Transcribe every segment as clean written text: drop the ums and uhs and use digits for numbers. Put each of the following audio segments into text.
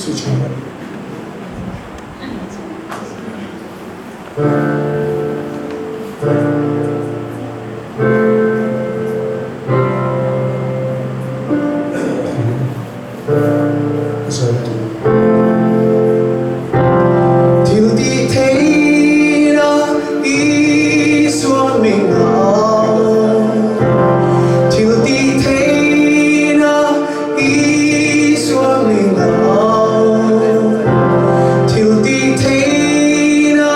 Switch on. Thil ti theina Isua hming ah Thil ti theina Isua hming ah Thil ti theina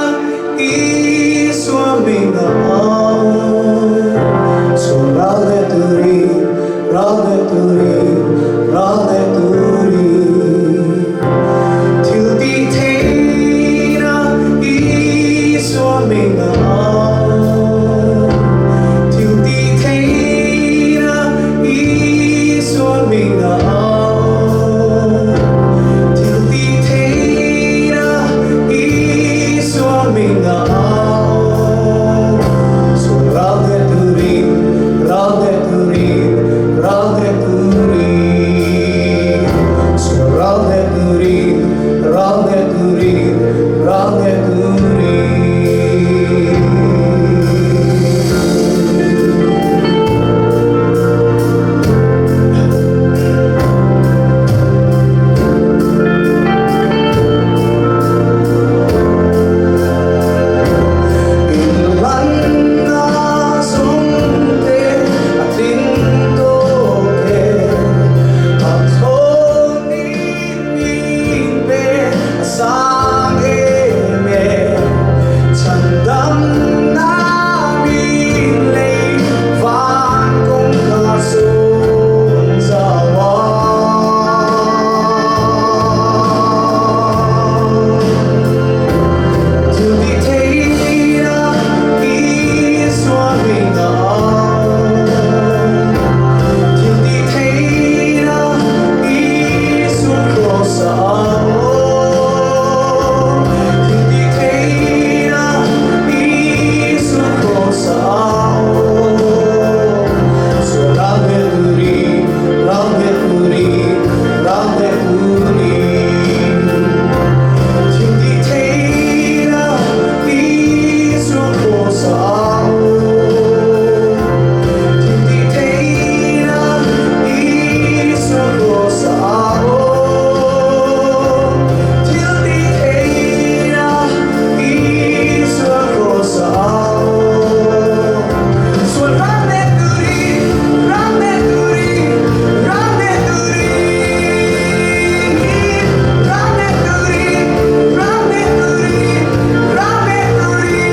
Isua hming ah Sual ral leh turin ral leh turin ral leh turin Thil ti theina Isua hming ah Thil ti theina Isua hming ah Thil ti theina Isua hming ah Sual ral leh turin ral leh turin ral leh turin Sual ral leh turin ral leh turin ral leh turin. Inlanna zawngte a tling tawk e, a thlawnin min pe a sang em e, chhandamna min lei van kawngkhar sawn zau a. Thil ti theina Isua hming ah Thil ti theina Isua kraws ah Thil ti theina Isua kraws ah Sual ral hneh turin ral hneh turin ral hneh turin Thil ti theina Isua kraws ah Thil ti theina Isua kraws ah Thil ti theina Isua kraws ah Sual ral hneh turin ral hneh turin ral hneh turin ral hneh turin ral hneh turin ral hneh turin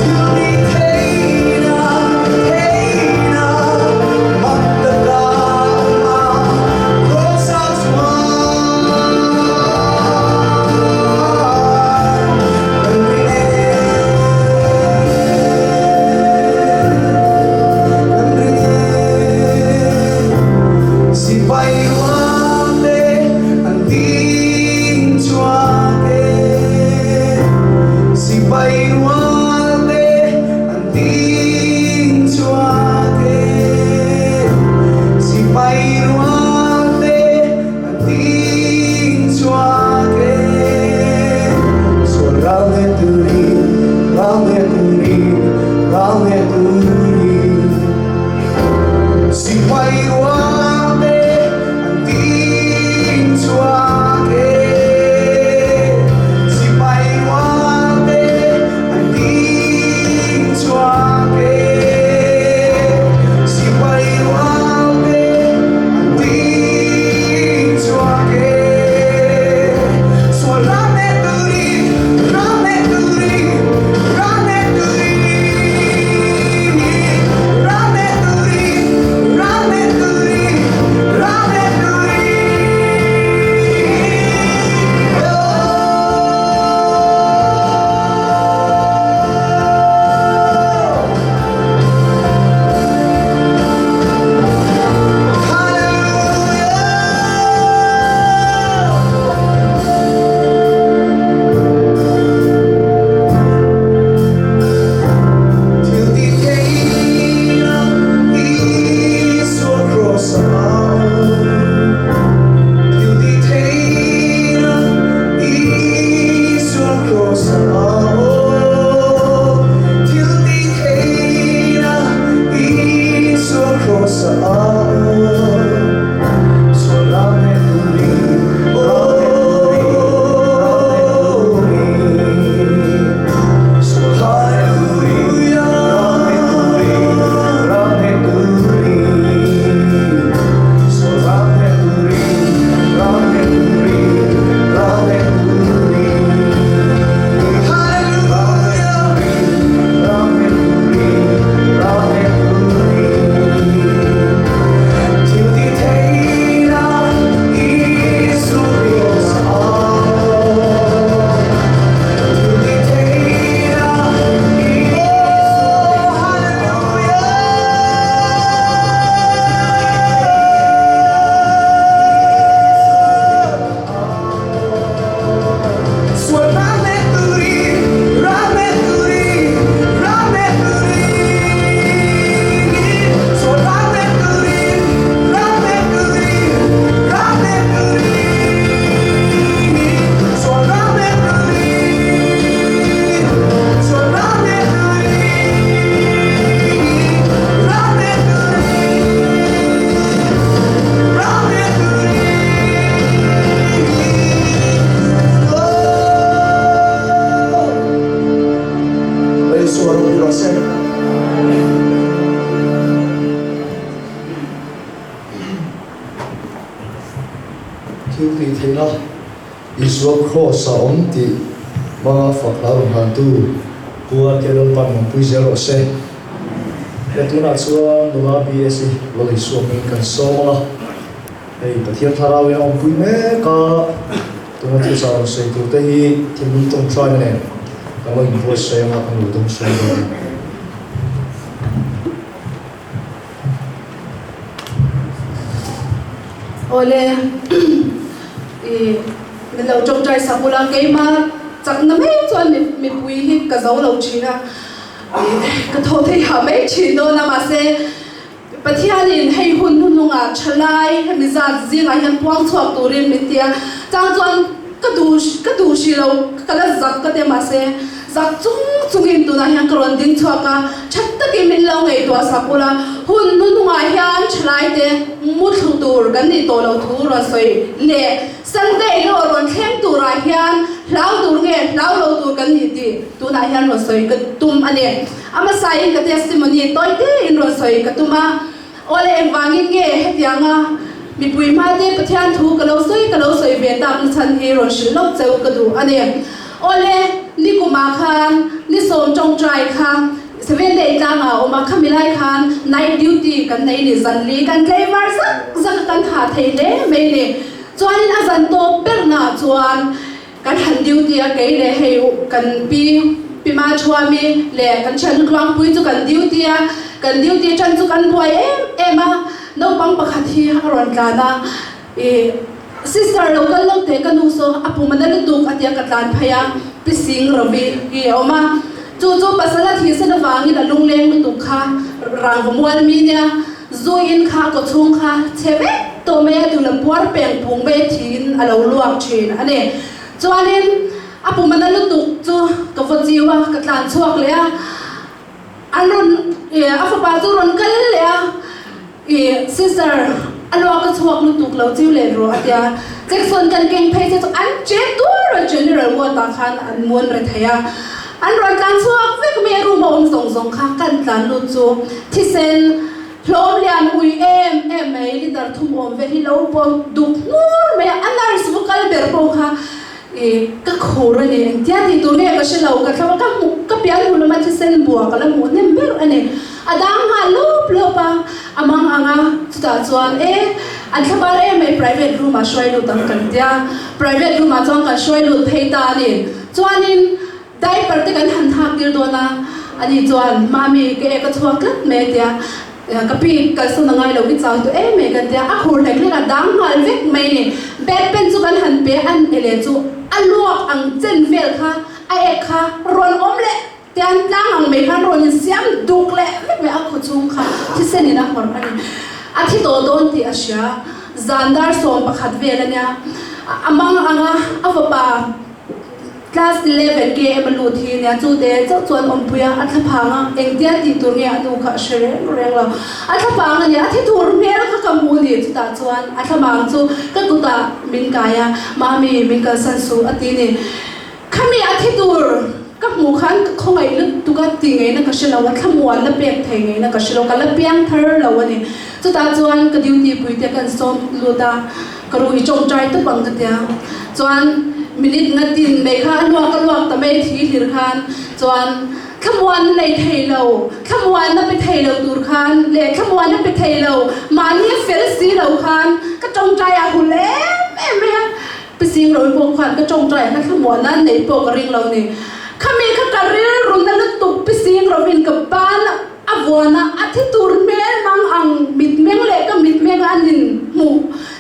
Thil ti theina theina mak taka awm a kraws ah chuan kan ring e kan ring e Sipai rual te an ding chhuak e Sipai rual te an ding chhuak e Sipai rual te an ding chhuak e Sual ral hneh turin ral hneh turin ral hneh turin Sipai rual te an ding chhuak e Sipai rual te an ding chhuak e Sipai rual te an ding chhuak e Sual ral hneh turin ral hneh turin ral hneh turin ral hneh turin ral hneh turin. Thil tih theihna Isua Kraws a awm tih hmanga fak hlau rawn hlantu Pu RK Lalpan awmpui zel rawh se. He tunah chuan nula BSc Lal Isua hmingin kan sawm ang a, hei Pathian Thlarauin a awmpui mek a, tuna thuchah rawn sawi tur te hi thinlung tawngtaina nen kan lo inbuatsaih anga kan lo dawngsawi dawn a ni. Awle i min lo tawngtai sak ula keima chakna mai chuan mipui hi ka zo lo thin a, ka tho thei hah mai thin dawn a mahse Pathianin hei hun hnuhnungah thalai hemi zat zingah hian puang chhuak turin min ti a, chang chuan ka duh ka duh hrih lo ka la zak ka ti a mahse zak chung chungin tunah hian ka rawn ding chhuak a, that takin min lo ngaihtuah sak ula, hun hnuhnungah hian thalaite mu thlu tur kan nih tawh lo thu rawn sawi leh Sunday law rawn thleng turah hian hlau tur nge hlau lo tur kan nih tih tunah hian rawn sawi ka tum a ni. A hmasain ka testimony tawi tein rawn sawi ka tum a, Awle engvangin nge hetianga mipui hmate Pathian thu ka lo sawi ka lo sawi ve tak na chhan hi rawn hrilh lawk cheu ka duh a ni. Awle nikumah khan ni sawm tawngtai kha Seven Day tlangah a awm a, khami lai khan night duty kan nei ni zanli kan tlei var zak zak a kan hah thei hle mai ni. Chuanin a zan tawp bernaah chuan Kan han duty a, kei leh hei kan pi Pi Mathuami leh kan thiannu Tluangpui chu kan duty a, kan duty tan chu kan buai em em a, naupang pakhat hi a rawn tlan a, ih sister lo kal lo teh ka nu saw a pum a na lutuk a tia ka tlan phei a, Pi Sing Rovi hi a awm a, chu chu pasal a thihsan avangin a lungleng lutuk kha rangva mual mi nia zu in kha kaw chhung kha chhe vek tawh mai a tula puar peng pung mai a thiin a lo luak thin a ni. Chuanin a pumana lutuk chu ka vaw chiu a, ka tlan chhuak leh a, an rawn ih a fapa chu rawn kal leh a, ih sister a luak a chhuak lutuk lo chiu leh rawh a tia. Jackson kan keng phei che chu an che tur a General Ward ah khan an muan re thei a, an rawn tlan chhuak vek mai a room a awm zawng zawng kha kan tlan lut chu thisen Hlawm lian ui em em mai litre thum awm vel hi lo pawh duk hnur mai a, a nurse vu kal ber pawh kha i ka khur a ni, engtia tih tur nge ka hre lo, ka thla ka hmuh ka pian hmuh lama thisen bua ka la hmuh hnem ber a ni, a dang nghal lawp lawp a, a mang ang a, chutah chuan e an thla bar em mai private room ah hruai lut ang kan tia, private room ah chuan kan hruai lut phei ta a ni, chuanin Diaper te kan han thlak tir dawn a, ani chuan Mami ka ek a chhuak tlat mai a tia, ka pi kalsawn a ngai lo i chau tawh em mai kan tia, a khur hlek hlek a dang nghal vek mai ni. Bed pen chu kan han pe an ele chu a luak ang chen vel kha a ek kha rawn awm leh tian tlang ang mai khan rawn insiam duk leh vek mai a khaw chhung kha thisen in a nghawrh a ni. A thi tawh dawn tih a hria, zan dar 11 vel a nia, a mang anga a fapa Class 11 KM a lut hi nia chu te chauh chuan awmpui a, a thlaphang a, engtia tih tur nge a nu kha a hre reng reng lo. A thlaphang a nia, a thi tur hmel kha ka hmu ni, chutah chuan a thlamang chu ka kutah min kai a, Mami min kalsan suh a ti ni. Khami a thi tur ka hmuh khan ka khawngaih lutuk a ti ngeina ka hre lo, a thlamuanna pek thei ngeina ka hre lo, ka la piang thar lo a ni. Chutah chuan ka duty puite ka insawm lut a. Ka ruh i tawngtai tawp ang ka tia. Chuan minute nga tin mai kha a luak a luak ta mai thi hlir khan chuan thlamuanna nei thei lo, thlamuanna pe thei lo tur khan leh thlamuanna pe thei lo mahni a fel si lo khan ka tawngtai a hul em em mai a. Pi Singroi pawh khan ka tawngtai ah khan thlamuanna an neih pawh ka ring lo ni. Khami kha ka rilruna lutuk Pi Singroin ka ban A vuana a thi tur hmel mang ang mitmeng leh ka mitmeng an in hmuh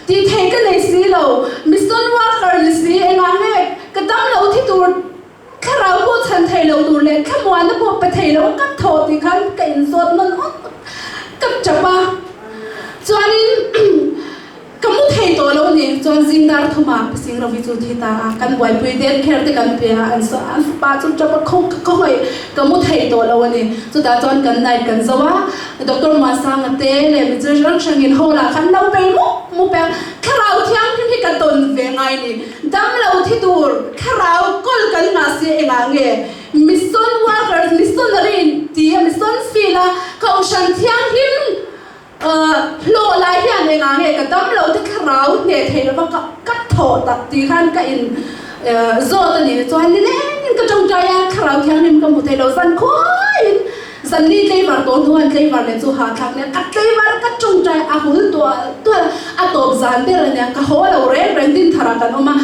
tih thei ka nei si lo. Mission worker ni si engah nge ka dam lo thi tur thlarau pawh chhan thei lo tur leh thlamuanna pawh pe thei lo ka thaw tih khan ka inzawt nawn awt ka tap a. Chuanin Ka mu thei tawh lo ni. Chuan zing dar thuma Pising Rovi chu thi ta a, kan buaipui det kher te kan pe a, an saw an fapa chu tap a khaw ka hawi ka mu thei tawh lo a ni. Chutah chuan kan night kan zo a, Doctor Muansanga te leh mi chu hrang hrangin hall ah khan lo bei mup mup e. Thlarau thianghlim hi ka tawn ve ngai ni. Dam lo thi tur thlarau kawl kan ngah si engah nge mission workers, missionary ti a mission field a kohhran thianghlim Hlawh lai hian engah nge ka dam lo te thlarau. thlarau hneh thei lova ka ka thawh tak tih khan ka in zawt a ni. Chuan nilengin ka tawngtai a, thlarau thianghlim ka hmu thei lo. Zan khuaiin zanli tleivar tawh hnuan tleivar leh chu hahthlak nia ka tleivar ka tawngtai a hul tual tual a tawp zan ber a nia ka haw lo reng reng Dinthar ah kan awm a.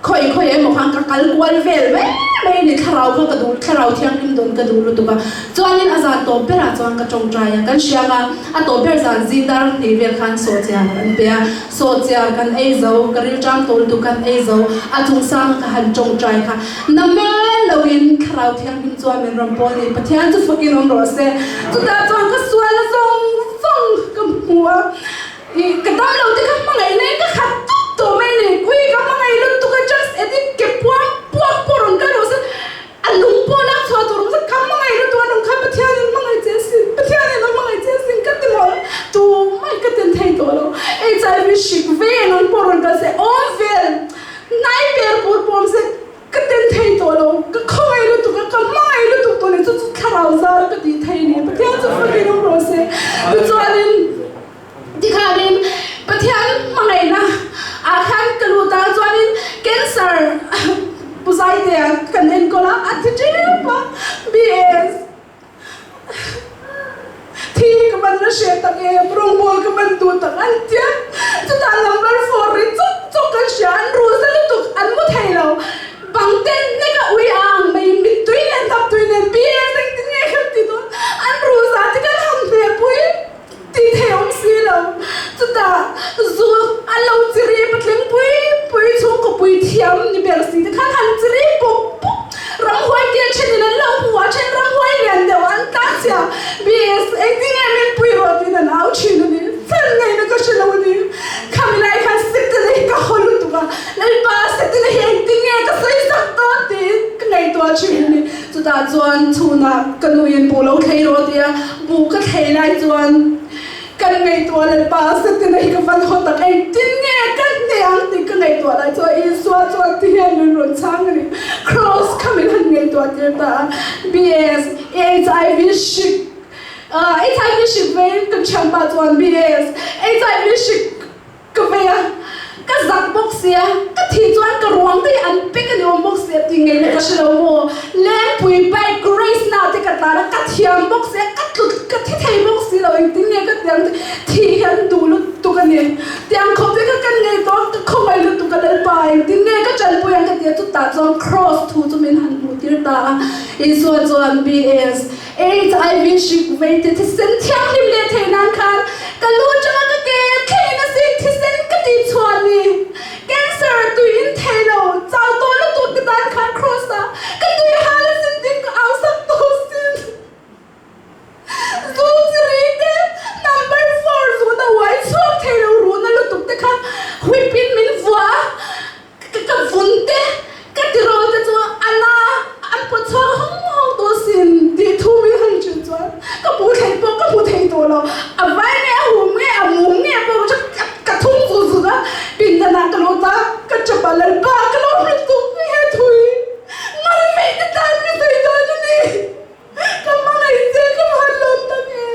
Khawi khawi emaw khan ka kal kual vel mai mai a ni, thlarau kha ka duh, thlarau thianghlim dawn ka duh lutuk a. Chuanin a zan tawp berah chuan ka tawngtai a, kan hriang a, a tawp ber zan zingdar hnih vel khan sawhchiar an pe a, sawhchiar kan ei zo, ka rilṭam tawh lutuk kan ei zo, a chungsanga ka han tawngtai kha na mel loin thlarau thianghlim chuan min rawn pawl ni, Pathian chu fakin awm rawh se. Chutah chuan ka sualna zawng zawng ka hmu a. Ih, ka dam lo te ka hmangaih nei ka khat tawp tawh mai ni. Kui ka hmangaih lutuk a just edit ke puam puak pawh rawn kal rawh se, a lung pawh lak chhuah tur awm se ka hmangaih lutuk a nung kha Pathianin hmangaih che sin, Pathianin a hmangaih che sin ka ti mawlh tumah ka ten thei tawh lo. HIV hrik ve eng ang pawh rawn kal se awm vel hnai per pur pawh awm se ka ten thei tawh lo, ka khawngaih lutuk a, ka hmangaih lutuk tawh ni chu chu thlarau zar ka tih thei ni. Pathian chu fakin awm rawh se. Tichuanin. Tikhanin Pathian hmangaihna ah khan ka lut a, chuanin cancer pu Zaitea kan enkawl a, a thi tep a, BS thi hi ka ban la hre tak em, rawngbawl ka ban duh tak an tia, chutah number four ri chawk chawk kan hria, an ru za lutuk, an mu thei lo, bang te nek a ui a ang mai, mittui nen hnaptui nen BS engtin nge kan ti dawn, an ru za te kan han hmehpui. Ti thei awm si lo. Chutah zu a lo chiri patling pui pui chhungkaw pui thiam ni ber si te khan han chiri pup pup. Ramhuai tia thenin an lo hmu a, then ramhuai lian deuh an tlan chhia. BS, engtin nge min pui rawh tiin an au thin a ni. Chhan ngaihna ka hre lo a ni. Khami lai khan Setana hi ka haw lutuk a, Lalpa Setana hi engtin nge ka sawi sak dawn tiin ka ngaihtuah thin a ni. Chutah chuan chhunah ka nuin buh lo thlei rawh tia buh ka thlei lai chuan kan ngaihtuah Lalpa Setana hi ka van haw tak engtin nge ka hneh ang tih ka ngaihtuah lai chuan Isua chuan ti hian min rawn chhang a ni. Kraws kha min han ngaihtuah tir ta a, BS, HIV hrik, HIV hrik vei kan thianpa chuan BS, HIV hrik Ka vei a, ka zak bawk sia, ka thih chuan ka ruang te hi an pek a ni awm bawk sia tih ngeina ka hre lo maw? Lengpui bike race na te ka tlan a, ka thiam bawk sia, ka tlut ka thi thei bawk si lo, engtin nge ka tiang te thih hian duh lutuk a ni. Tiang khawp te kha kan ngei tawh a, ka khawngaih lutuk a Lalpa, engtin nge ka chanpui ang ka ti a, chutah chuan cross thu chu min han hmuh tir ta a, Isua chuan BS. HIV hrik vei te thisen thianghlim leh theih nan khan ka lu atanga ka ke thleng asin thisen ka tih chhuah ni. Cancer tui in thei lo chau tawh lutuk te tan khan cross ah ka tui hal asin ding ka au sak tawh sin. Zu chi ri te number four zun a uai chhuak thei lo ruhna lutuk te kha whip in min vuah a. Ka vun te, ka tirawl te chu a na an pawt chhuak hawng hawng tawh sin tih thu min han hrilh chuan ka hmu thei pawh ka hmu thei tawh lo. A vai nge a hum nge a mum nge pawh ka hre ka thum zut zut a, pindanah ka lut a, ka chawp a Lalpa ka lo hrilh tuk he thui ngal veih te tlan ka sawi dawn a ni. Ka hmangaih che ka hman lawm tak e.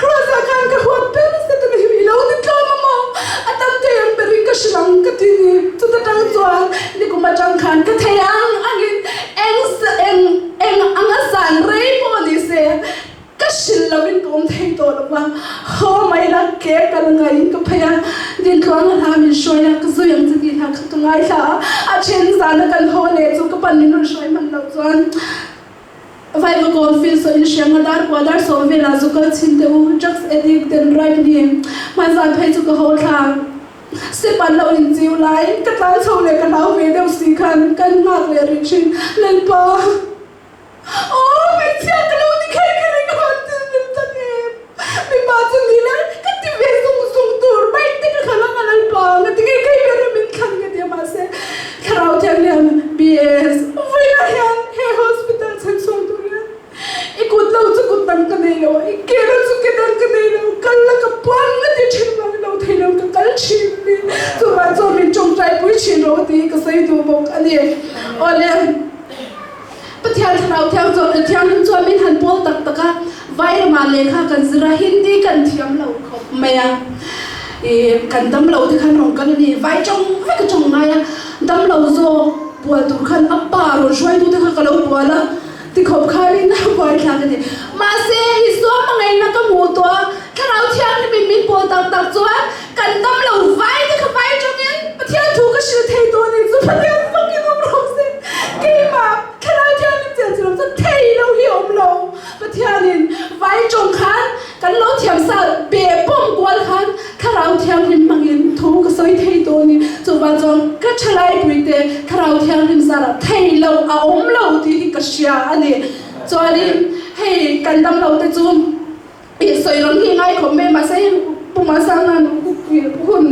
Kraws ah khan ka huat ber nasa ta mai i lo ni tlawm a maw? A tam thei ang berin ka hrilh ang ka ti ni. Chuta tang chuan nikum atang khan ka thei ang angin eng eng eng anga zan rei pawh ni se ka hrilh lovin ka awm thei tawh lo va. Haw mai la ke kal ngaiin ka phei a, Dintluanga hla min hruai a, ka zui ang che tih hla kha ka ngaithla a, a then zana kan haw leh chu ka pan min rawn hruai hman loh chuan Vaiva kawn fil saw in hriam a dar kua dar sawm velah zu kal chhin teh u, drugs addict ten right ni hmanzan phei chu ka haw thla step an lo in chiu lai ka tlan chho leh ka hlau ve deuh si khan kan nghak leh rih thin Lalpa aw hmeichhia ka lo ni kher kher e ka han tin rim tak em mipa chu ni la ka ti ve zung zung tur bike te ka khalh anga Lalpa nga tinge kei ber a min thlan ka ti a mahse Thlarau Thianghlim BS vawiinah hian he hospital chhan chhuak tur hian i kut lo chu kut dang ka nei lo a, i ke lo chu ke dang ka nei lo, kal la ka puan nga ti thin vang lo thei lo ka kal thin a ni. Chuvang chuan min tawngtai pui thin rawh tih hi ka sawi duh bawk a ni. Awle, Pathian Thlarau Thianghlim chuan min han pawl tak tak a, Vairamah lehkha kan zir a, Hindi kan thiam lo khawp mai a. I kan damlo te khan rawn kal a ni, vai tawng vek a tawng ngai a, damlo zawk bual tur khan a pa rawn hruaitu te kha ka lo bual a, ti khawp khanin a buaithlak a ni. Mahse, Isua hmangaihna ka hmuh tawh a, Thlarau Thianghlimin min pawl tak tak chuan kan damlo vai te kha vai tawngin Pathian thu ka hrilh thei tawh a ni chu Pathian fakin awm rawh se. Keimah Thlarau Thianghlim chelh chu lo chuan thei lo hi a awm lo. Pathianin vai tawng khan kan lo thiam sa be pawm kual khan Thlarau Thianghlim hmangin thu ka sawi thei tawh a ni. Chuvang chuan ka thalaipui te Thlarau Thianghlim zarah thei lo a awm lo tih hi ka hria a ni. Chuanin hei kan damlo te chu ih sawi rawn hi ngai khawp mai mahse hei Pu Masanga hun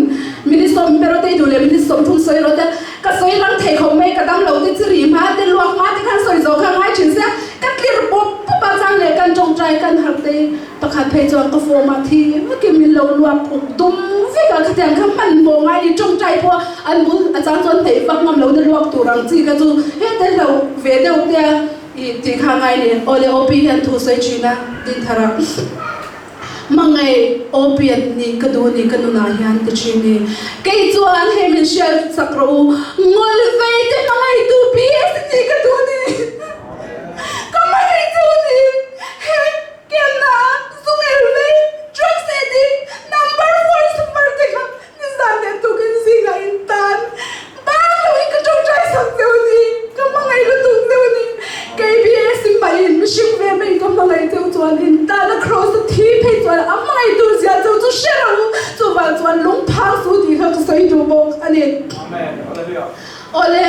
minute 10 te duh leh minute 30 sawi rawh te ka sawi lang thei khawp mai ka damlo te chi ri hma te luak hma te khan sawi zawh kha ngai thin sia ka tlir pawp pawp a chang leh kan tawngtai kan harh te pakhat phei chuan ka form a thi vekin min lo luak uk dum vek a khatiang kha hmanhmawh ngai ni tawngtai pawh an bul a chang chuan hneih vak ngam lo na luak tur ang chi kha chu hete hlo ve deuh te a I tih kha ngai ni. Aw le OP hian thu sawi thin a, Dinthar a hmangaih OP an nih ka duh ni ka nunah hian ti thin ni. Kei chuan hei min hriat sak rawh u, ngawl vei te hmangaihtu BS nih ka duh ni. Ka hmangaih chu ni. He Kenna zungel vei drugs addict number four super te kha Nizan leh tukin zingah in tan bang loin ka tawngtai sak deuh a ni, ka hmangaih lutuk deuh a ni. Kei BS maiin mihring ve maiin ka hmangaih deuh chuan in tan a kraws a thi phei chuan a hmangaih tur zia cheu chu hre lo u, chuvang chuan lungphang su tih kha ka sawi duh bawk a ni. Awle.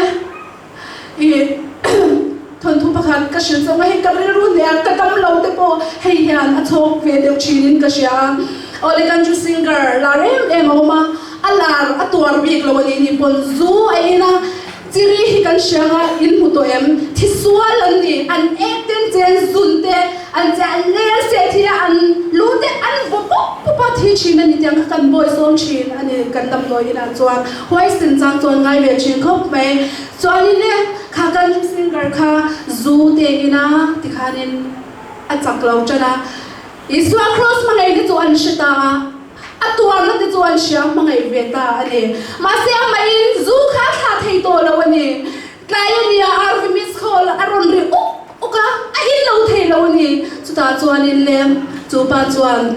I thawnthu pakhat ka hrilh chauh a, hei ka rilru hneh a, ka dam lo te pawh hei hian a chhawk ve deuh thinin ka hria a. Awle country singer lar em em a awm a, a lar a tuar bik lo a nih ni pawn zu a in a, chiri hi kan hria anga in hmu tawh em? Thi sual an ni, an ek ten chen zun te an che an lel seh thi a, an lu te an vaw pawp pawp a thi thin a ni tiang kha kan bawi sawm thin a ni kan damdawi inah chuan. Huaisen chang chuan ngai ve thin khawp mai. Chuanin e, kha kan singer kha zu te ina tikhanin a chak lo tan a. Isua kraws hmangaih te chu an hre ta a, a tuarna te chu an hria hmangaih ve ta a ni. Mahse amahin zu kha a thlah thei tawh lo a ni. Tlai a nia RV miss call a rawn ri uk uk a, a in lo thei lo a ni. Chutah chuanin le chu pa chuan.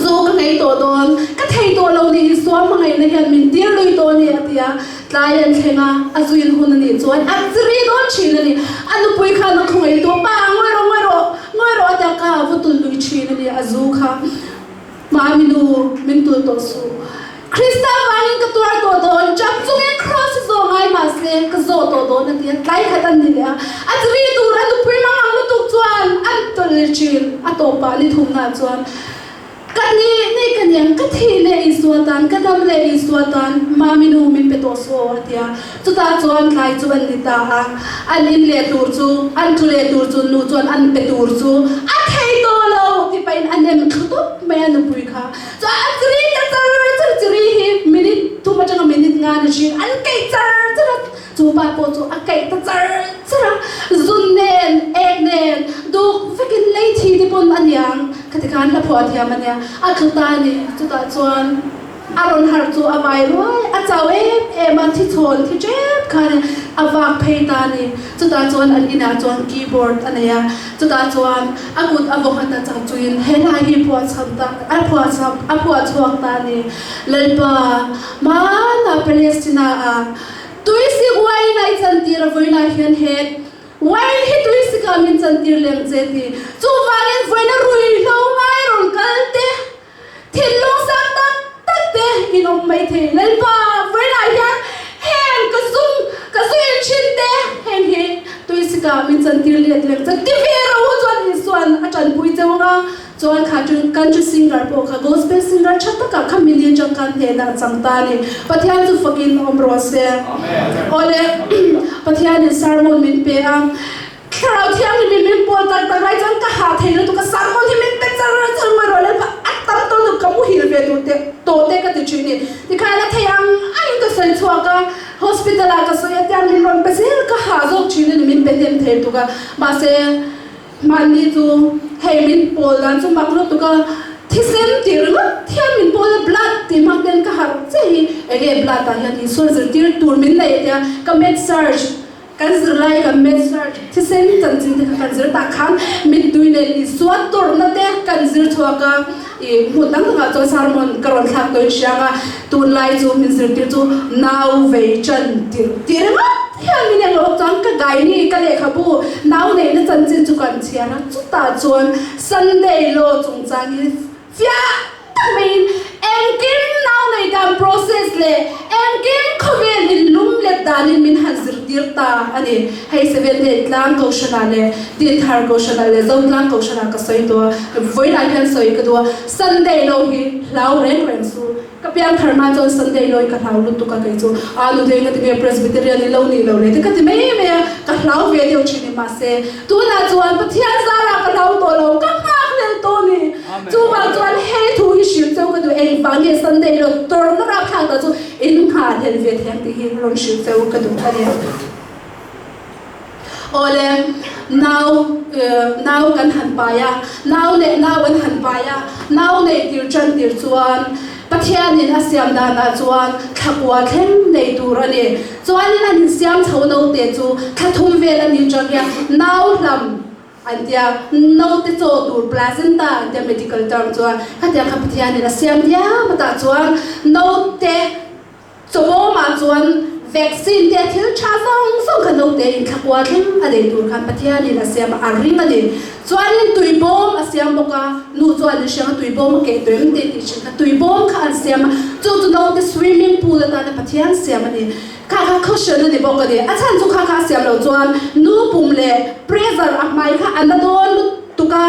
Zu ka ngei tawh dawn, ka thei tawh lo ni Isua hmangaihna hian min tir lui tawh a ni a ti a, tlai an thleng a, a zuin hun a nih chuan a chiri dawn thin a ni. A nupui khan a khawngaih tawh, Pa, ngawi rawh, ngawi rawh, ngawi rawh a ti a, ka va tul lui thin a ni, a zu kha Mami nu, min tul tawh suh. Krista vangin ka tuar tawh dawn, ṭap chungin kraws hi zawh ngai mah se ka zawh tawh dawn a ti a, tlai khat an ni leh a, a chiri tur a nupui mang ang lutuk chuan an tawlh ṭhin, a tawpah ni thumna chuan ka ni ni ka niang ka thi leh Isua tan, ka dam leh Isua tan, Mami nu min pe tawh suh aw a ti a, chutah chuan tlai chu an ni ta a, an in leh tur chu, an tlu leh tur chu nu chuan an pe tur chu a thei tawh lo ti pahin a nem thlu tawp mai a nupui kha. Chuan a chiri ta char char chiri hi minute thum atanga minute nga ni thin an keih char char a, chu pa pawh chu a keih ta char char a, zun nen ek nen duk vekin lei thi te pawn a niang khati khan hla phuah thiam a nia a tlu ta a ni chutah chuan A rawn harh chu a vai ruai, a chau em em a, thi chhawn thi tep khan a vak phei ta a ni. Chutah chuan an inah chuan keyboard a nei a, chutah chuan a kut a vaw nghat a chau chuin he hla hi phuah chham ta a phuah chham a phuah chhuak ta a ni. Lalpa, hmanah Palestina ah tuisik uain a i chantir a vawiinah hian he Wine hi tui sikah min chantir lem che ti. Chuvangin vawiina ruihhlo ngai rawn kal te Thinlung sang tak tak te in awm mai thei. Lalpa, vawiinah hian heng ka zum, ka zu in thin te, heng hi tuisika min chantir let lem chuan ti ve rawh u chuan Isua'n a tanpui cheu anga chuan kha chu country singer pawh kha gospel singer tha takah kha mini atang khan hnenah a chang ta a ni. Pathian chu fakin awm rawh se. Awle, Pathianin sermon min pe a. Thlarau Thianghlim in min pawl tak tak lai chuan ka hah thei lutuk a, sermon hi min pe char char mai rawh le, a tam tawh lutuk ka muhil ve duh teh tawh te ka ti thin ni. Tikhan a thei ang angin ka sawi chhuak a, hospital ah ka sawi a tiang min rawn pe zel ka hah zawk thin a ni min pe hnem thei lutuk a, mahse hmanni chu hei min pawl dan chu mak lutuk a. Thisen tih ringawt hian min pawl a, blood tih hmang ten ka harh che hi enge blood ah hian Isuan zirtir tur min nei tia ka med surg kan zirlai kan med surg thisen chanchin te kha kan zir tah khan mittui nen Isua tawrhna te kan zir chhuak a, ih hmun dang dangah chuan sermon ka rawn thlak tawhin hriang a, tunlai chu min zirtir chu nau vei chan tirh tih ringawt hian min englo awk chuan ka gaini ka lehkhabu nau neihna chanchin chu kan chhiar a, chutah chuan Sunday law chungchang hi fiah tak maiin engkim nau nei dan process leh engkim khawvel in lum let danin min han zirtir ta a ni. Hei Seventh Day tlang kohhranah leh Dinthar kohhranah leh Zotlang kohhranah ka sawi tawh a, vawilah hian sawi ka duh a, Sunday law hi hlau reng reng su. Ka piang thar hma chuan Sunday lawi ka hlau lutuk a kei chu a nute nga tinge Presbyterian i lo nih lo le te ka ti mai mai a, ka hlau ve deuh thin i mahse tunah chuan Pathian zarah ka hlau tawh lo, ka nghak hlel tawh a ni. Chuvang chuan hei thu hi hrilh cheu ka duh engvang nge Sunday law tawrhna rapthlak dah chu in nghah hlel ve thei ang tih hi rawn hrilh cheu ka duh a ni. Awle, nau nau kan han pai a, nau leh nau an han pai a, nau nei tir tan tir chuan Pathianin a siam danah chuan thlakua thleng nei tur a ni. Chuanin an insiam chho naute chu thla thum vel a ni tang hian nau hlam an tia, naute chaw tur placenta an tia medical term chuan khatiang kha Pathianin a siam diam atah chuan naute Chawmawmah chuan vaccine te thil tha zawng zawng kha naute in thlakua thleng a nei tur khan Pathianin a siam a, a ring a ni. Chuanin tuibawm a siam bawk a, nu chuan in hriang a tuibawm a keh tawh em tih tih thin kha tuibawm kha an siam a, chu chu naute swimming pool atana Pathian siam a ni. Kha kha caution a ni bawk a ni. A chhan chu kha kha a siam loh chuan nu pum leh pressure a hmai kha a na dawn lutuk a,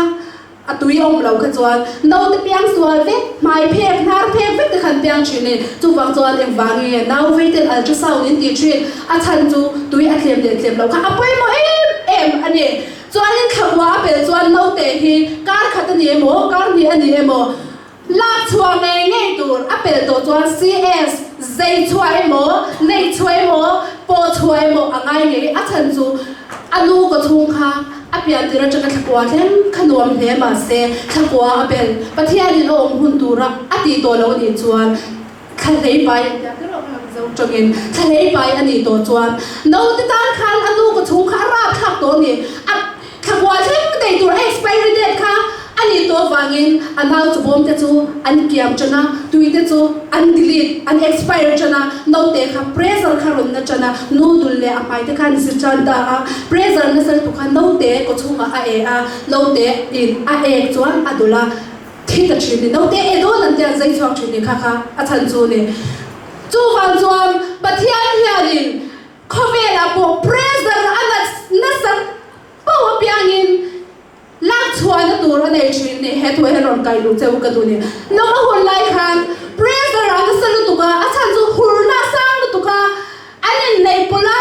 A tui awm lo kha chuan naute piang sual vek, hmai phek, hnar phek vek te khan piang thin i, chuvang chuan engvang nge nau vei ten ultrasound in tih thin, a chhan chu tui a tlem leh tlem lo kha a pawimawh em em a ni. Chuanin thlakua a pel chuan naute hi kar khat a ni emaw, kar hnih a ni emaw, lak chhuah ngei ngei tur a pel tawh chuan CS zei chhuah emaw, nei chhuah emaw, pawh chhuah emaw a ngai ngei, a chhan chu a nu ka chhung kha A pian tir atanga thlakua thleng kha nuam hle mahse thlakua a bel Pathianin a awm hun tura a tih tawh loh anih chuan thla hlei pai an tia kher awk ang zo tawngin thla hlei pai anih tawh chuan naute tan khan a nu ka chhung kha a rapthlak tawh a ni a thlakua thleng nei tur a expiry date kha anih tawh avangin a nau chubawm te chu an kiam tan a tui te chu an delete an expire tan a Naute kha pressure kha rawn na tan a, noodle leh a hmai te khan zir tan ta a, pressure nasa lutuk kha naute kawchhungah a e a, naute in a ek chuan a dawlh a, thi ta thin ni, naute e dawn an tia an zai chhuak thin ni kha kha a chhan chu ni. Chuvang chuan Pathian hianin khawvelah pawh pressure a nasa pauh apiangin, Lak chhuahna tur a nei thin ni, he thu hian rawn kai luh che u ka duh ni. Lawma hun lai khan pressure a nasa lutuk a, a chhan chu hurna a sang lutuk a, an inneih pawlh a,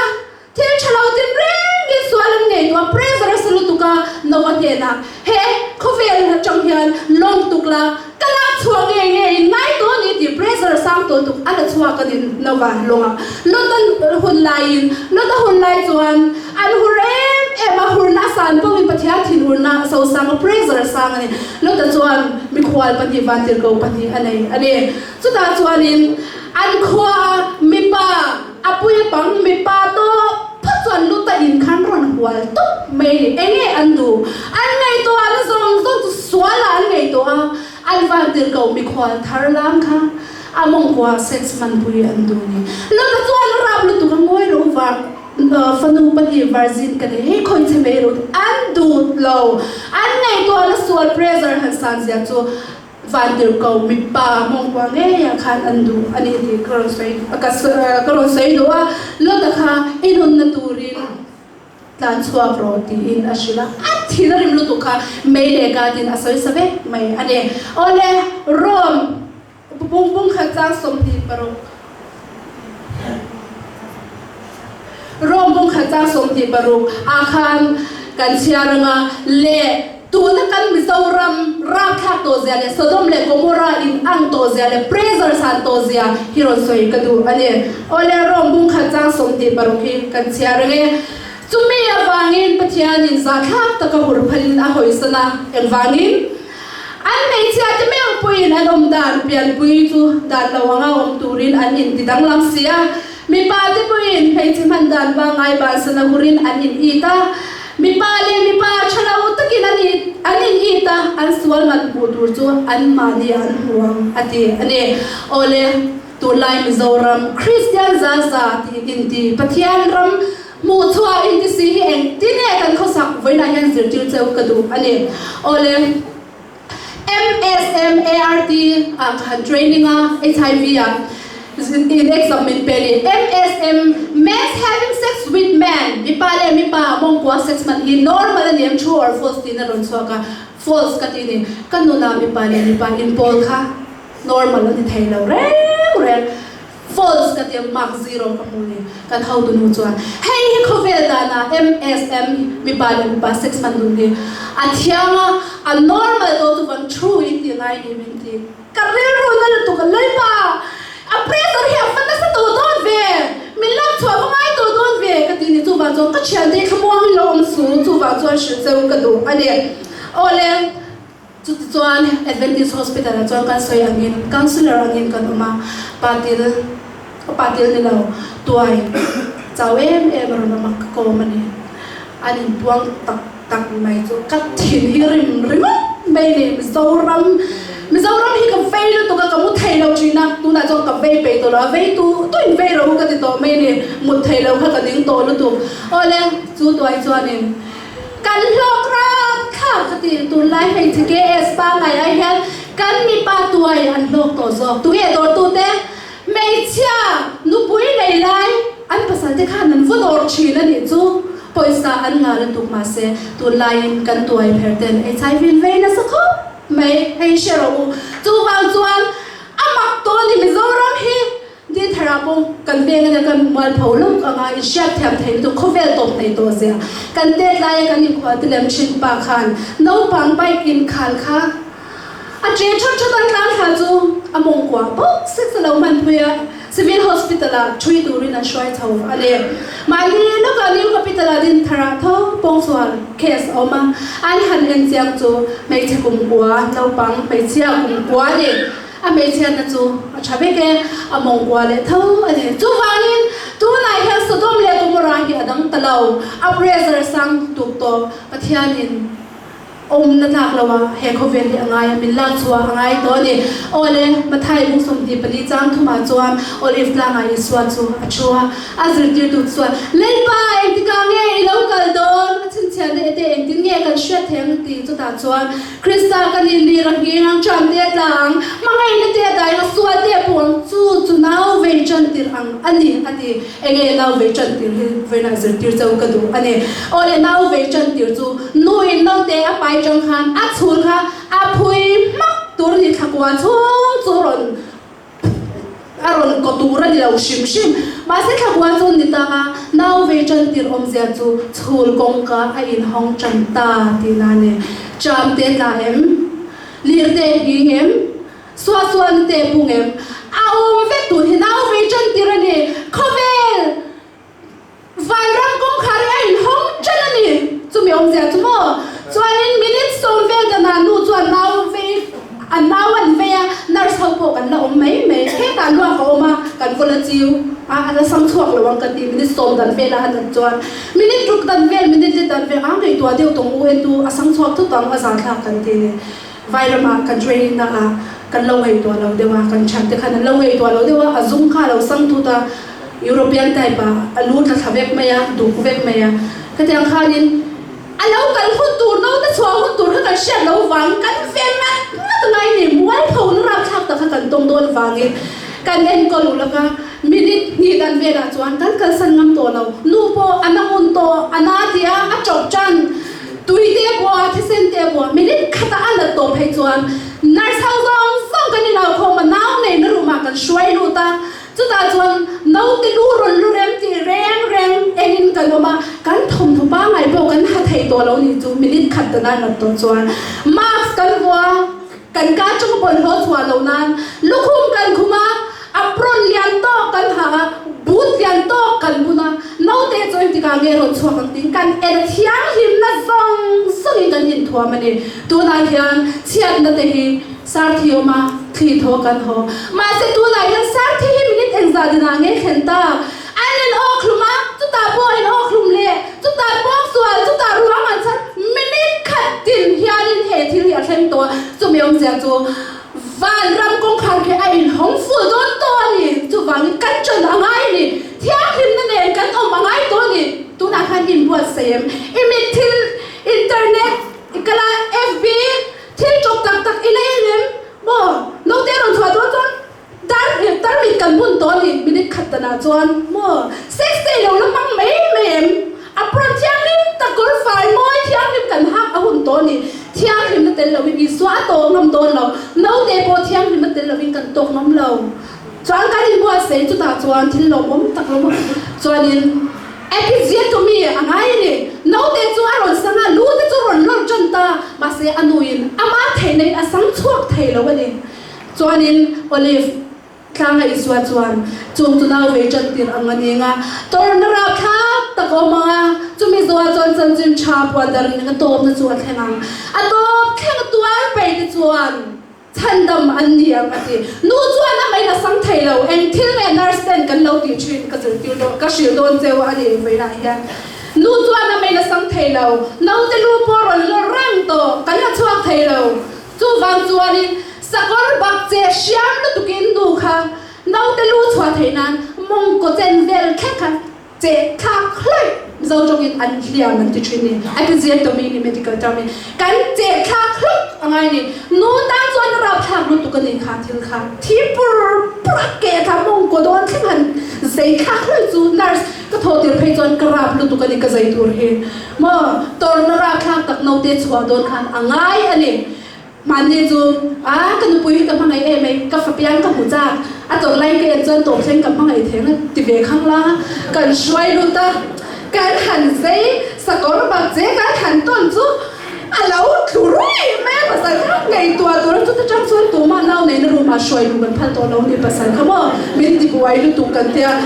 thil tha lo tin rengin sual an ngei duh a, pressure a sa lutuk a, Noah hnenah he khawvel atang hian lawng tuk la, ka lak chhuah ngei ngei in ngai tawh a ni tih pressure a sang tawh lutuk a la chhuak a ni Noah lawngah. Lota hun laiin, Lota hun lai chuan An hur em em a, hurna a san pawhin Pathian thinurna a sosang a, pressure a sang a ni. Lota chuan mikhual pahnih vantirhko pahnih a nei a ni. Chutah chuanin an khua a mipa a pui a pang mipa tawh phawt chuan Lota in khan rawn hual tawp mai a ni. Enge an duh? An ngaihtuah na zawng zawng chu sualah an ngaihtuah a, an vantirhko mikhual thar lam kha a mawngkua sex hmanpui an duh a ni. Lota chuan a rap lutuk a ngawi lo vang. Fanu pahnih virgin ka nei hei khawi che mai rut an duh lo an ngaihtuahna sual pressure han san zia chu vantirhko mipa mawngkua ngeiah khan an duh a ni tih ka rawn sawi ka rawn sawi duh a Lota kha i nunna turin tlan chhuak rawh tiin a hrilh a a thin a rim lutuk kha mei leh katin a sawi sa vek mai a ni awle Rome Bung bung khat chang 26. Rom bung khat chang 26 ah khan kan chhiar anga leh tuna kan Mizoram rapthlak tawh zia leh Sodom leh Gomorrah in ang tawh zia leh pressure san tawh zia hi rawn sawi ka duh a ni. Awle Rom bung khat chang 26 hi kan chhiar ange. Chumi avangin Pathianin zahthlak taka hur phalin a hawisan a, engvangin? An hmeichhia te meuh pawh. pawhin an awm dan pianpui chu dan lo anga awm turin an inti danglam si a, mipa te pawhin hmeichhe hman dan pangngai bansan a hurin an in it a, mipa leh mipa tha lo takin an an in it a, an sual man hmuh tur chu anmahni an hmu ang a ti a ni. Awle, tunlai Mizoram Kristian za za tih inti Pathian ram Hmuh chhuah inti si hi engtin nge kan khawsak vawiinah hian zirtir cheu ka duh a ni. Awle, MSMART ah ka han training a, HIV ah in exam min pe a ni. MSM, Men's having sex with men, mipa leh mipa mawngkua sex hman hi normal a ni em, true or false tiin a rawn chhuak a, false ka ti a ni. Ka nunah mipa leh mipa inpawl kha normal a ni thei lo reng reng. False ka tia mark zero ka hmu ni. Kan hotu nu chuan hei hi khawvel danah MSM mipa leh mipa sex hman dun hi a thiang a, a normal to chu van true in tih ngai ni min ti. Ka rilru na lutuk a Lalpa a pressure hi a va nasa tawh dawn ve, min lak chhuah va ngai tawh dawn ve ka ti ni. Chuvang chuan ka thiante hi thlamuang in lo awm su, chuvang chuan hrilh cheu ka duh a ni. Awle. Chutichuan Adventist Hospital ah chuan kan sawi angin Councillor angin kan awm a, Patil, ka Patil ni lo, tuai chau em em a rawn awm a, ka kawm a ni. An inpuang tak tak mai chu ka thin hi rim ringawt mai ni. Mizoram, Mizoram hi ka vei lutuk a, ka mu thei lo thin a, tunah chuan ka vei peih tawh lo a, vei tu tuin vei ro ka ti tawh mai ni, mut thei lo kha ka ning tawh lutuk. Awle, chu tuai chuanin. Kan hlawk rat thlak ka ti, tunlai hmeichhe KS pangngai ai hian kan mipa tuai an hlawk tawh zawk. Tunge dawrtute? Hmeichhia nupui nei lai an pasal te khan an va dawr thin a nih chu. Pawisa an ngah lutuk mahse tunlaiin kan tuai pher ten HIV in vei nasa khawp mai hei hre rawh u. Chuvang chuan a mak tawh a ni Mizoram hi. Din thar ah pawh kan veng ania kan mualpho lawk anga in hriat thiam thei lutuk khawvel tawp nei tawh zia kan tet laia kan inkhua te lem thin pa khan naupang bike in khal kha a che that that an tlan thla chu a mawngkua bawk sex a lo hman phui a civil hospital ah thui turin an hruai chho a ni. Mahni lawkah new capital ah din thar ah tho pawngsual case a awm a an han en chiang chu hmeichhe kumkua naupang hmeichhia kumkua ni. A hmeichhiatna chu a tha vek e, a mawngkua leh tho a ni. Chuvangin, tunah hian Sodom leh Gomorrah hi a dang ta lo, a pressure sang tuk tawh. Pathianin awmna tlak lo a he khawvel hi a ngai a, min lak chhuah a ngai tawh a ni. Awle, Mathai bung 24 chang thumah chuan Olive tlangah Isua chu a thu a, a zirtirtu chuan, Lalpa, engtikah nge i lo kal dawn? A chhinchhiahna ete engtin nge kan hriat thei ang? ti chutah chuan Krista ka ni lir a nghing ang, ṭan te a tla ang, hmangaihna te a dai ang, sual te a puh ang, chu chu nau vei ṭan tir ang a ni, a ti. Enge nau vei ṭan tir hi vawiinah zirtir cheu ka duh a ni. Aw le, nau vei ṭan tir chu nuin naute a pai ṭang khan a chhul kha a phui hmak tur a ni, thlakua chhung chu rawn A rawn kaw tur a ni lo hrim hrim. Mahse thlakua chu ni ta a, nau vei tan tir awmzia chu chhul kawngka a inhawng tan ta tihna a ni. Ṭam te tla em? Lir te nghing em? Suahsualna te pung em? A awm vek tun hi nau vei tan tir a ni. Khawvel! Vanram kawngkhar hi a inhawng ṭan a ni. Chumi awmzia chu maw? Chuanin minute sawm vel danah nu chuan nau vei a nau an vei a, nurse ho pawh kan la awm mai mai. Hetah luak a awm a, kan kawl a chiu a, a la sam chhuak lo ang ka ti. Minute sawm dan velah a nat chuan minute ruk dan vel, minute li dan vel a ngaihtuah deuh tawng u entu a sam chhuak thut ang a zahthlak kan ti ni. Vairamah kan training na ah kan lo ngaihtuah lo deuh a, kan thiante khan an lo ngaihtuah lo deuh a, a zum kha a lo sang tut a, European type ah a lu tla thla vek mai a, duk vek mai a. Khatiang khanin a lo kal hun tur, naute chhuah hun tur kha kan hriat lo vangin kan ve ngat ngat ngai ni, mualpho na rapthlak tak kha kan tawng dawn vangin kan enkawl ulh a, minute hnih dan velah chuan kan kalsan ngam tawh lo. Nu pawh a na ngun tawh, a na tia a chawp tan. Tui te pawh, thisen te pawh minute khatah a nat tawh phei chuan nurse ho zawng zawng kan inau khawm a, nau neina room ah kan hruai lut a, chutah chuan naute lu rawn lu rem tih reng reng engin kan awm a, kan thawmhnaw pangngai pawh kan ha thei tawh lo nih chu minute khat dana nat tawh chuan mask kan vuah a, kan ka atanga bawlhhlawh chhuah loh nan lukhum kan khum a, apron lian tawk kan ha a, boot lian tawk kan bun a, naute chu engtikah nge rawn chhuak ang tiin kan en thianghlimna zawng zawngin kan inthuam a ni. Tunah hian chhiatna te hi. Sarthi awm a, thli thaw kan haw. Mahse tunah hian Sarthi hi minute engzah dinah nge thlen tak? An in awkhlum a, chutah pawh in awkhlum leh, chutah pawngsual, chutah ruang an chhan, minute khat tin hianin he thil hi a thleng tawh a, chumi awmzia chu vanram kawngkhar khi a inhawng ful dawn tawh a ni. Chuvangin kan ṭan a ngai a ni, thianghlimna nen kan awm a ngai tawh a ni. Tunah khan inbuatsaih em? I mit thil, internet, i kal a, FB, Thil ṭawp tak tak i la en em? Maw? Naute a rawn chhuah dawn chuan dar tarmit kan bun tawh a ni, minute khat danah chuan maw? Sex te i lo la hmang mai mai em? A prawn thianghlim tak kawr fai mawi thianghlim kan hak a hun tawh a ni. Thianghlimna tel loin Isua a tawk ngam dawn lo, naute pawh thianghlimna tel loin kan tawk ngam lo. Chuan kan inbuatsaih chutah chuan thil lawmawm tak lo maw? Chuanin. Episiotomy a ngai a ni. Naute chu a rawn sang a, lu te chu rawn lawr tan ta, mahse a nuin ama theihna in a sang chhuak thei lo a ni. Chuanin Olive tlanga Isua chuan chung chu nau vei tan tir ang a ni nga, tawrhna rapthlak tak a awm ang a, chumi zawhah chuan chanchin tha puan darin a tawpna chu a thleng ang. A tawp thleng tuar pei te chuan. Chhandam an ni ang a ti. Nu chuan a main a sang thei lo, eng thil nge nurse ten kan lo tih thin ka zirtir dawn, ka hrilh dawn cheu a ni vawiinah hian. Nu chuan a main a sang thei lo, naute lu pawh rawn lawr reng tawh, kan la chhuak thei lo. Chuvang chuanin sakawr bak che hriam lutukin nu kha naute lu chhuah theih nan mawngkaw chen vel thlek kha Che thlak hlawih Mizo tawngin an hliam an ti thin ni. Episiotomy ni medical term in kan che thlak hlawk a ngai ni. Nu tan chuan a rapthlak lutuk a ni kha thil kha. Thi pur pur a ke thla mawngkaw dawn thleng han zei thlak hlawih chu nurse ka thawh tir phei chuan ka rap lutuk a ni ka zei tur hi. Maw tawrhna rapthlak tak naute chhuah dawn khan a ngai a ni. Mahni chu, A, ka nupui hi ka hmangaih em ai, ka fapiang ka hmu chak, a tawrh lai ka en chuan tawp thleng ka hmangaih theng a ti ve khang la, kan hruai lut a, kan han zei sakawr bak che kan han tawn chu a lo tlu ruih mai a, pasal kha ngaihtuah tur a chuta tang chuan tumah nau neihna room ah hruai luh kan phal tawh lo ni pasal kha maw min ti buai lutuk kan tia,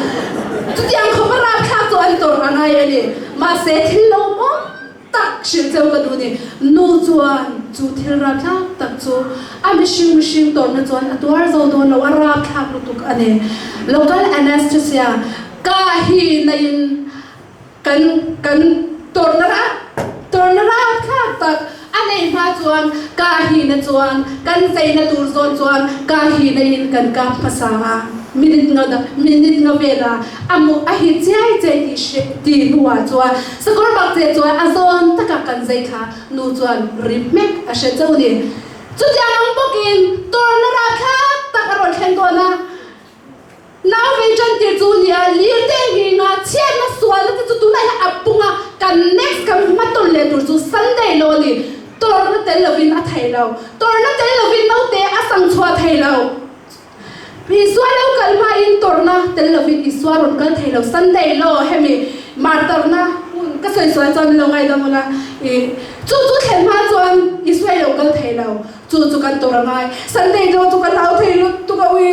chutiang khawpa rapthlak chu an tawrh a ngai a ni, mahse thil lo awm. Tak hrilh cheu ka duh ni. Nu chuan chu thil rapthlak tak chu a mihring mihring tawnna chuan a tuar zo dawn lo, a rapthlak lutuk a ni. Local anesthesia ka hi naiin kan kan tawrhna tawrhna rapthlak tak a neih hma chuan ka hi na chuan kan zeina tur zawn chuan ka hi naiin kan kap hmasa a. Minute nga minute nga vela a mu a hi chiai chiai tih hre tih hnuah chuan sakawr bak che chuan a zawn takah kan zai thla nu chuan ri hmek a hre chauh ni. Chutiang ang bawkin tawrhna rapthlak tak a rawn thleng dawn a, nau vei tan tir chu nia lir te nghinga chhiatna sualna te chu tunah hian a pung a, kan next kan hmatawn leh tur chu Sunday law a ni. Tawrhna tel lovin a thei lo, tawrhna tel lovin naute a sang chhuah thei lo. Isua lo kal hmain tawrhna tel lovin Isua rawn kal thei lo. Sunday law hemi martarna hun ka sawi sual chuan min lo ngaidam ula i chu chu thlen hma chuan Isua i lo kal thei lo. Chu chu kan tawrh a ngai. Sunday law chu ka hlau thei lutuk a ui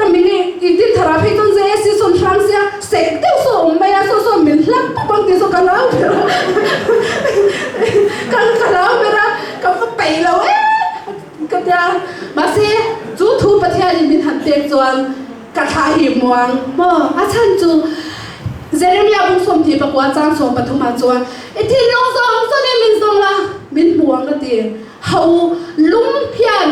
ka min i i tin thar ah phei chuan zai a si sawn hrang sia sek deuh saw awm mai a saw saw min hlap pawp ang tih saw ka hlau ber a ka ka hlau ber a ka va peih lo e. Ka tia, mahse chu thu Pathianin min han pek chuan ka thlah hi muang maw? A chhan chu Jeremia bung 29 chang 13 ah chuan i thinlung zawng zawngin min zawng la, min hmu ang ka ti. Ho lung hian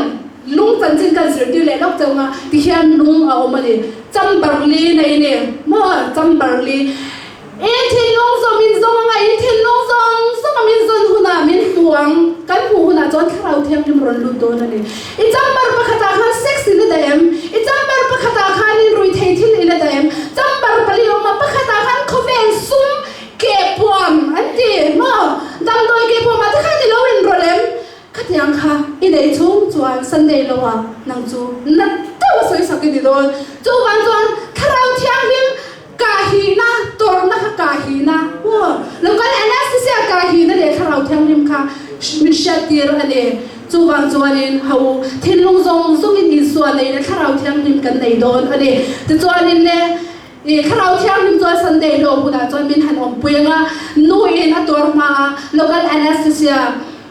lung chanchin kan zirtir leh lawk chauh nga tihian lung a awm a ni. Chamber li nei ni maw? Chamber li. I thinlung zawng min zawng anga i thinlung zawng zawng a min zawn hunah min hmu ang, kan hmuh hunah chuan Thlarau Thianghlim rawn lut dawn a ni. I chamber pakhatah khan sex in a dah em? I chamber pakhatah khanin ruihthei thil in a dah em? Chamber pali awm a, pakhatah khan khawvel sum keh puam an ti maw? Damdawi keh puamah te khan i lo inrawlh em? Khatiang kha i nei chhung chuan Sunday lo ah nang chu na deuh a sawi sak i ni dawn. Chuvang chuan Thlarau Thianghlim kahihna, tawrhna kha kahihna maw? Local anaesthesia kahihna leh Thlarau Thianghlim kha min hriattir a ni. Chuvang chuanin ho thinlung zawng zawngin Isua neihna Thlarau Thianghlim kan nei dawn a ni. Tichuanin le I Thlarau Thianghlim chuan Sunday hlawh hunah chuan min han awmpui ang a, nu in a tuar hma a, local anaesthesia.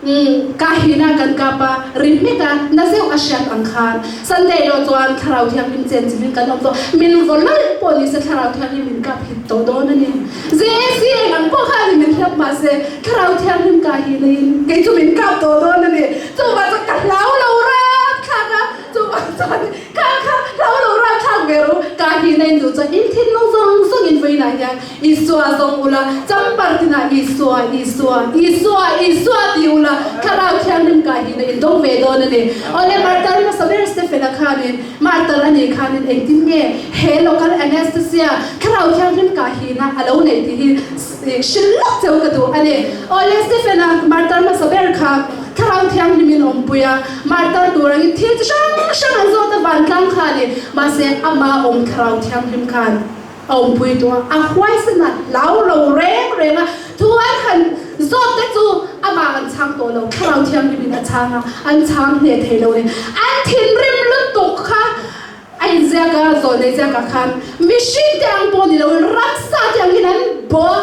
Umm ka hina kan kap a ri hmek a na zeuh a hriat ang khan Sunday lo chuan Thlarau Thianghlim chen chilhin kan awm tawh min vaw lawlh pawh nise Thlarau Thianghlim min kap hit tawh dawn a ni. JAC eng ang pawh khan min hlap mahse Thlarau Thianghlim ka hina in kei chu min kap tawh dawn a ni. Chuvang chuan ka hlau lo rapthlak a chuvang chuan kha kha hlau lo rapthlak ve ru ka hina in duh chuan in thinlung zawng zawng in vawiinah hian Isua zawng ula, champer tinah Isua, Isua, Isua, Isua ti ula, Thlarau Thianghlim kai hi na indawng ve dawn a ni. Awle, martar hmasa ber Stephen-a khanin, martar a nih khanin engtin nge he local anesthesia Thlarau Thianghlim kai hi na a lo neih tih hi hrilh lawk cheu ka duh a ni. Awle, Stephen-a martar hmasa ber kha Thlarau Thianghlimin awmpui a, martar tur angin thil chi hrang hrang an zawt a vantlang kha a ni. Mahse, ama awm Thlarau Thianghlim khan. A awmpui tu a, a huaisen a, hlau lo reng reng a, thu an han zawt te chu amah an chhang tawh lo, Thlarau Thianghlimin a chhang a, an chhang hneh thei lo ni. An thinrim lutuk kha a inziak a, zawlnei ziakah khan mihring te ang pawh ni loin ramsa te angin an bawh a,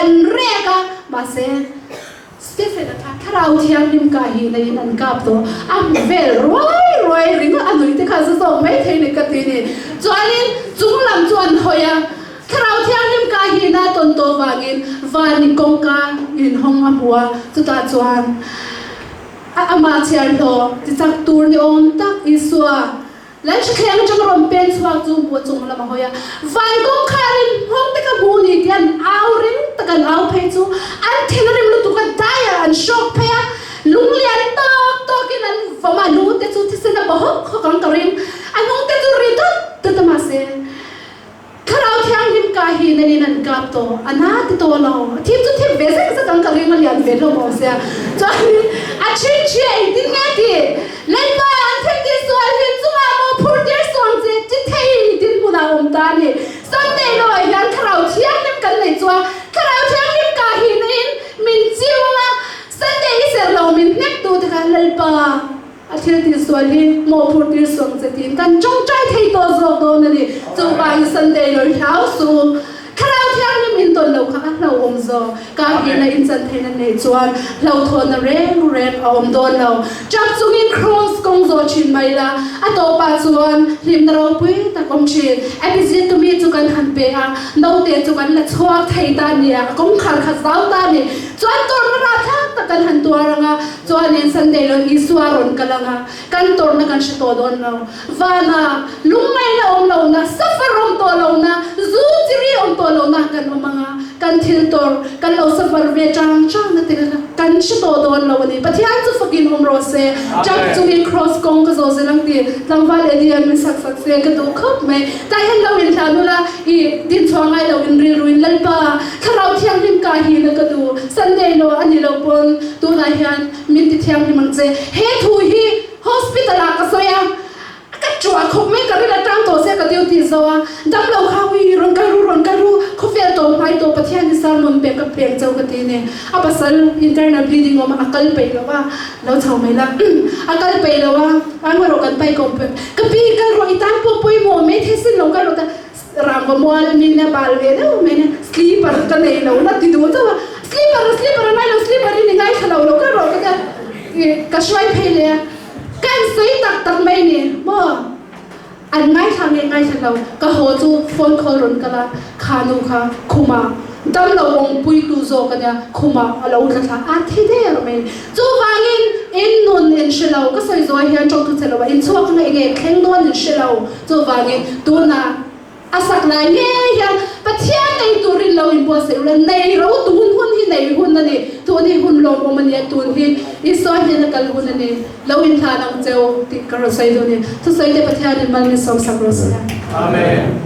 An rek a, mahse Stephen-a kha Thlarau Thianghlim ka hi naiin an kap tawh, a hmu vel ruai ruai ringawt a nui te kha za zawk mai thei ni ka ti ni. Chuanin chung lam chu an hawi a, Thlarau Thianghlim ka hi na tawn tawh vangin van in kawngka inhawng a hmu a, chutah chuan a amah chhiar hlawh ti chak tur ni awm tak Isua Lalthlatheng atanga rawn pen chhuak chu hmu a chung lam a hawi a, van kawngkharin nghawng te ka hmu ni tih an au ring tak an au phei chu an thin a rim lutuk a, dai ah an hrawk phei a, lung lian tawk tawkin an vawm a, lu te chu thisen a baw hawk hawk ang ka ring, a hnung te chu ri dawt dawt a mahse Thlarau Thianghlim ka hi nen in an kap tawh, a na ti tawh lo, a thim chu thim ve zek zek ang ka ring a lian ve hlawm awm sia, chuanin a thin thi a engtin nge ti, Lalpa an thil tih sual hi chungah maw phur tir suang che ti thei dinhmun ah awm ta a ni, Sunday lo ah hian Thlarau Thianghlim kan nei chuan Thlarau Thianghlim ka hi nen in min chiu ang a, Sunday i serh lo min hnek tu te kha Lalpa. A thil tihsual hi mawhphurh tir suang che tiin kan tawngtai thei tawh zawk dawn a ni. Chuvangin Sunday lo hlau suh. Thlarau Thianghlim in tawn lo kha a hlauhawm zawk. Ka hnihna in chan theihna neih chuan hlauhthawnna reng reng a awm dawn lo. Tap chungin Kraws kawng zawh thin mai la, a tawpah chuan hlimna ropui tak awm thin. Episode tumi chu kan han pe a, naute chu kan la chhuak thei ta a nia, a kawngkhar kha zau ta a ni. Chuan tawrhna rahthlak tak kan han tuar ang a, Chuanin Sunday lo Isua rawn kal ang a, kan tawrhna kan hre tawh dawn lo. Vana lungngaihna awm lohna, suffer awm tawh lohna, zu chiri awm tawh lohna kan awm ang a, kan thil tawrh, kan lo suffer ve chang changna te kha kan hre tawh dawn lo a ni. Pathian chu fakin awm rawh se. Tap chungin Kraws kawng ka zawh zel ang tih tlangval Eddie-a'n min sak sak se ka duh khawp mai. Tah hian lo inhlan ula, i dinchhuah ngai lo in rilruin Lalpa Thlarau Thianghlim ka hi na ka duh. Sunday law a ni lo pawn tunah hian min ti thianghlim ang che. He thu hi hospital ah ka sawi a, ka tuah khawp mai, ka ril atang tawh se ka duty zo a, damlo kha ui rawn kal ru rawn kal ru, khawvel tawh hmai tawh Pathian hi sermon pek ka pek chau ka ti ni. A pasal internal bleeding awm a, a kal peih lo a, lo chho mai la, a kal peih lo a, an rawh kan pai kawm ka pi kal rawh i tan pawh pawimawh mai thei sin lo kal rawh ta. Rangva mual min a bal ve deuh mai nia, sleeper ka nei lo la ti duh chauh a, sleeper sleeper a ngai lo sleeper in i ngaithla lo lo kal rawh ka tia, ka hruai phei leh a, ka en sawi tak tak mai ni maw, an ngaithla nge ngaithla lo, ka haw chu phone call rawn kal a, kha nu kha khuma damlo awmpuitu zawk a nia, khuma a lo tla thla a thi der mai ni, chuvangin in nun in hre lo, ka sawi zawh hian tawngthu che lo a, in chhuak nge nge thleng dawn in hre lo. Chuvangin, tunah a sak lai ngei hian Pathian nei turin lo inbuatsaih ula, nei ro tun hun hi nei hun a ni, tun hi hun lawmawm a ni a, tun hi Isua hnena kal hun a ni, lo inhlan ang cheu tih ka rawn sawi duh a ni. Thusawi te Pathianin mal min sawmsak rawh se. Amen.